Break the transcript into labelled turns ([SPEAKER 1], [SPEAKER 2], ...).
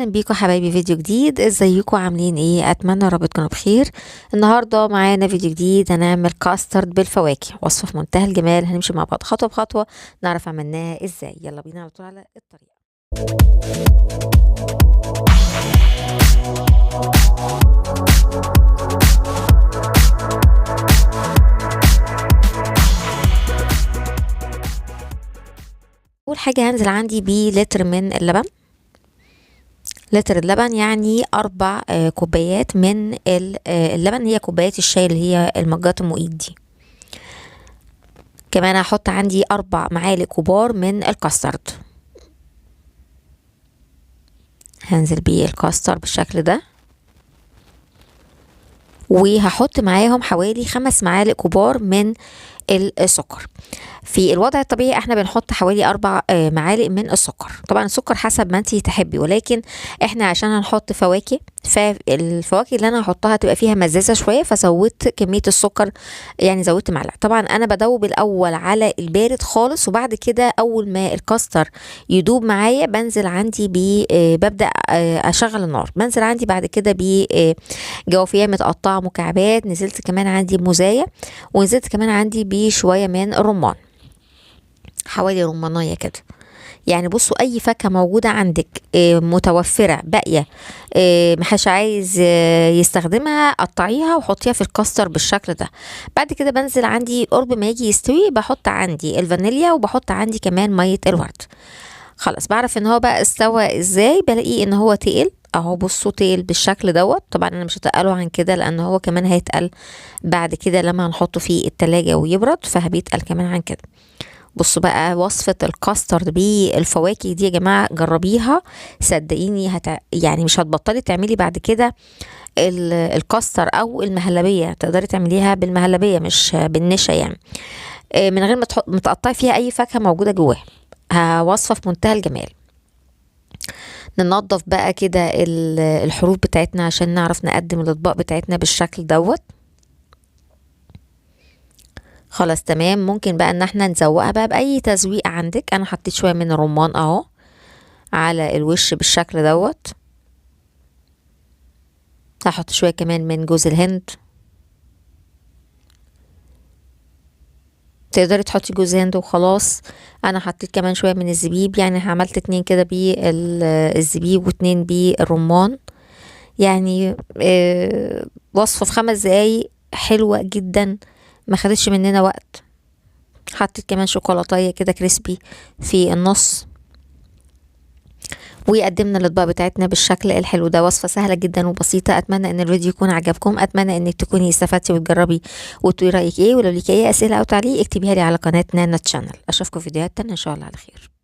[SPEAKER 1] اهلا بيكم حبايبي، فيديو جديد. ازيكم عاملين ايه؟ اتمنى رب تكونوا بخير. النهارده معانا فيديو جديد، هنعمل كاسترد بالفواكه، وصفه في منتهى الجمال. هنمشي مع بعض خطوة بخطوة نعرف عملناها ازاي. يلا بينا على طول على الطريقة. اول حاجة هنزل عندي بلتر من اللبن. لتر اللبن يعني 4 كوبايات من اللبن، هي كوبايات الشاي اللي هي المجات المقيد دي. كمان هحط عندي 4 معالق كبار من الكاسترد، هنزل بيه الكاسترد بالشكل ده، وهحط معاهم حوالي 5 معالق كبار من السكر. في الوضع الطبيعي احنا بنحط حوالي 4 معالق من السكر، طبعا السكر حسب ما انتي تحبي، ولكن احنا عشان هنحط فواكه، فالفواكه اللي انا هحطها تبقى فيها مزازه شوية، فزودت كمية السكر، يعني زودت معلقه. طبعا انا بدوب الاول على البارد خالص، وبعد كده اول ما الكاستر يدوب معايا بنزل عندي ببدا اشغل النار. بنزل عندي بعد كده بجوافيه متقطعه مكعبات، نزلت كمان عندي بموزايه، ونزلت كمان عندي بشوية من الرمان، حوالي رمانية كده. يعني بصوا اي فاكهة موجودة عندك متوفرة باقية، محدش عايز يستخدمها، قطعيها وحطيها في الكاستر بالشكل ده. بعد كده بنزل عندي قرب ما يجي يستوي بحط عندي الفانيليا، وبحط عندي كمان مية الورد. خلاص بعرف ان هو بقى استوى ازاي، بلاقيه ان هو تقل اهو، بصوا تقل بالشكل دوت. طبعا انا مش هتقله عن كده لان هو كمان هيتقل بعد كده لما هنحطه في التلاجة ويبرد، فهبيتقل كمان عن كده. بصوا بقى وصفة الكاسترد بالفواكه دي يا جماعة جربيها، صدقيني يعني مش هتبطلي تعملي بعد كده الكاستر او المهلبية. تقدري تعمليها بالمهلبية مش بالنشا، يعني من غير ما تقطعي فيها اي فاكهة موجودة جواها. وصفة في منتهى الجمال. ننظف بقى كده الحروف بتاعتنا عشان نعرف نقدم الاطباق بتاعتنا بالشكل دوت. خلاص تمام. ممكن بقى ان احنا نزوقها بقى باي تزويق عندك. انا حطيت شوية من الرمان اهو على الوش بالشكل دوت، هحط شوية كمان من جوز الهند. تقدري تحطي جوز هند وخلاص. انا حطيت كمان شوية من الزبيب، يعني عملت 2 كده بالزبيب و2 بالرمان. يعني وصفه في 5 دقايق حلوة جدا، ما خدتش مننا وقت. حطيت كمان شوكولاتايه كده كريسبي في النص، وقدمنا الاطباق بتاعتنا بالشكل الحلو ده. وصفه سهلة جدا وبسيطة. اتمنى ان الفيديو يكون عجبكم، اتمنى انك تكوني استفدتي وتجربي وتقولي رايك ايه. ولو ليكي اي اسئلة او تعليق اكتبيها لي على قناة نانا channel. اشوفكم في فيديوهات تانية ان شاء الله على خير.